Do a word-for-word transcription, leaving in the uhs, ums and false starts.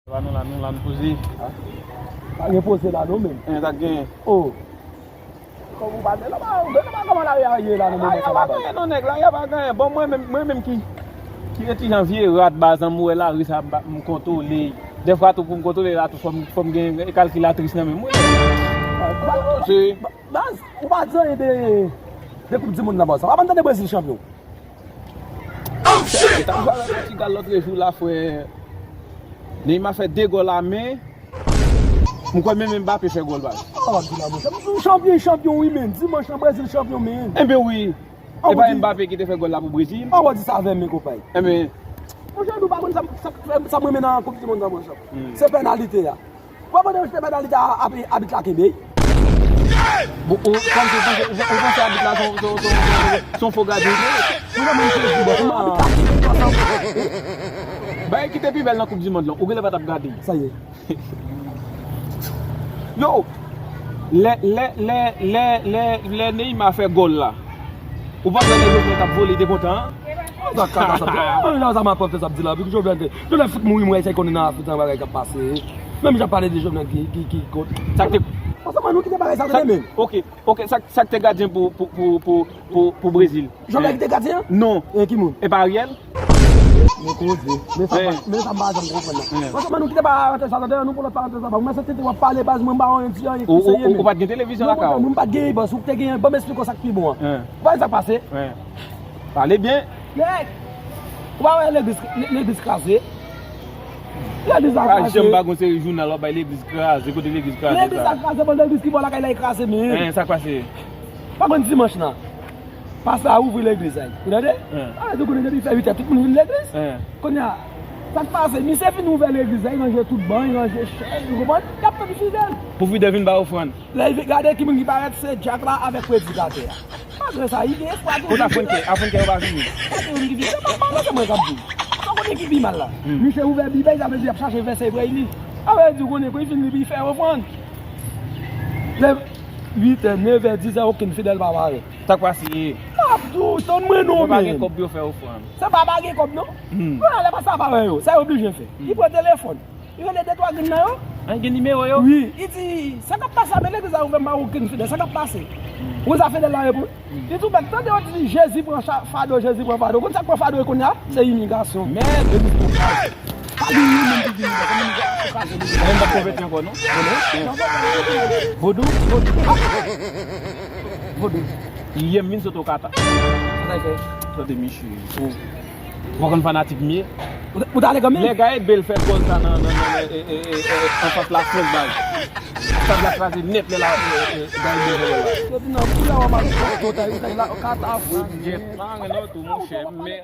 Pa nou la, nou la, nou poze. Pa gen poze la, non, menm. En, sa k genyen? Oh. Kòm ou pa gen, non, pa, ou gen, non, pa kòman lari a ye la, non, menm, sa pa genyen, non, nèg, lari a pa genyen. Bon, mwen menm, mwen menm ki, ki gen ti jan vye rat baz an, m wè lari sa, m pa, m kontwole. Dèfwa tou, pou m kontwole la, tou, fò m, fò m gen kalkilatris nan men m, wi. Baz, ou pa di anyen de, de Koup di Mond nan, baz. Ou pa tande Brezil chanpyon? Ou t ap jwe avèk Pòtigal lòt jou la, frè. Neymar fè de gòl la, men m kwè menm Mbappé fè gòl, baz. Chanpyon, chanpyon, wi, men. Dimanch lan, Brezil chanpyon, men. Enben wi. E pa Mbappé ki te fè gòl la pou Brezil? An wè di sa avè m, men, konpay. Enben. Monchè, nou pa konn sa, sa, sa m renmen nan Koup di Mond nan, monchè. Se pènalite a. Ou pa konn se pènalite a, abi-, abit la kenbe? Bon, ou, kòmsi ou panse, ou, ou panse abit la se yon, se yon, se yon, se yon fo gadyen? Ou pa konn se di, bon, kòman abit la kenbe konsa? Bagay ki te pi bèl nan Koup di Mond lan, ou genlè pa t ap gade. Sa ye. Yo, lè, lè, lè, lè, lè, lè Neymar fè gòl la, ou pa wè nèg yo t ap vole, te kontan, an? Sa k ap pase? An, sa m ap fè sa ap di la, pi Jovenel te, Jovenel fout mouri, mwen, sa konnen nan Afrik, sa bagay k ap pase. Menm jan pale de Jovenel ki, ki, ki kont. Sa k te Ansanm nou kite bagay sa, tande, men. Ok, ok, sa, sa k te gadyen pou, pou, pou, pou, pou, pou Brezil? Jovenel ki te gadyen an? Non. E ki moun? E pa Ariel? Men koze. Men sa, men sa m pa janm konprann nan. Ansanm nou kite parantèz sa, tande, nou pou lòt parantèz la, mwen santi w ap pale, baz, mwen m pa wè anyen di anyen ki serye, men. Ou pa t gen televizyon lakay ou? Mwen pa t gen, baz, ou te gen, ban m esplike w sa k pi bon an. Ou pa wè sa k pase? Pale byen. Nèg, ou pa wè legliz, le-, legliz kraze? Legliz la kraze. Pa janm pa gon seri jounal w ap bay legliz kraze, kote legliz kraze sa? Legliz la kraze, bon, legliz ki bò lakay la e kraze, men. Sa k pase? Pa konn dimanch lan. Pastè a ouvri legliz la. Ou tande? Sa vle di konnen depi fè uit è, tout moun vin legliz. Kounye a, sa k pase? Misye fin ouvè legliz la, li ranje tout ban, li ranje chèz, ou konprann? Y ap tann fidèl. Pou fidèl vin bay ofrann. Lè l vin gade ki moun ki parèt, se dyak la avèk predikatè a. Malgre sa, li gen espwa toujou. Kot Afrenkè? Afrenkè yo pa vini. Pa gen youn ki vini. Se pa, pa, pa, se mwen k ap di w. Sa w konnen ki pi mal la? Misye ouvè Bib la, sa vle di l ap chache vèsè pou l li. Sa vle di w konnen, kou li fin li, li fè ofrann. Lè uit è, nèf è, dis è, okenn fidèl pa parèt. Sa k pase? M ap di w, tann mwen non, men. Yo pa gen kòb pou yo fè ofrann. Se pa pa gen kòb, non. Kounye a, lè pastè a pa wè yo, sa yo oblije fè? Li pran telefòn. Li rele de twa grenn nan yo. An gen nimewo yo? Wi. Li di, sa k ap pase a, men legliz la ouvè, m pa wè okenn fidèl. Sa k ap pase? Ou konn sa fidèl la reponn? Li di, ou mèt tande yo di, Jezi pran cha-, fado, Jezi pran fado. Ou konn sa k pran fado e kounye a? Se imigrasyon. Mèd! Legliz tou kraze. Pa gen youn menm ki vini, men m p ap konvèti ankò, non. Vodou? Vodou? Vodou. Yè m vin sot Okata. Sa l fè? Tande misye. Ou pa konn fanatik m ye? Ou t-, ou t ale kanmenm? Lè Gareth Bale fè gòl sa nan, nan, nan, e, e, e, e, anfas la Frans, baz. Stad la kraze nèt lè la, e, e, Gareth Bale fè gòl la. Yo di nan kou la w ap al Okata, Okata, Okata. Wi, m jet. Pa gen lòt ou, monchè, men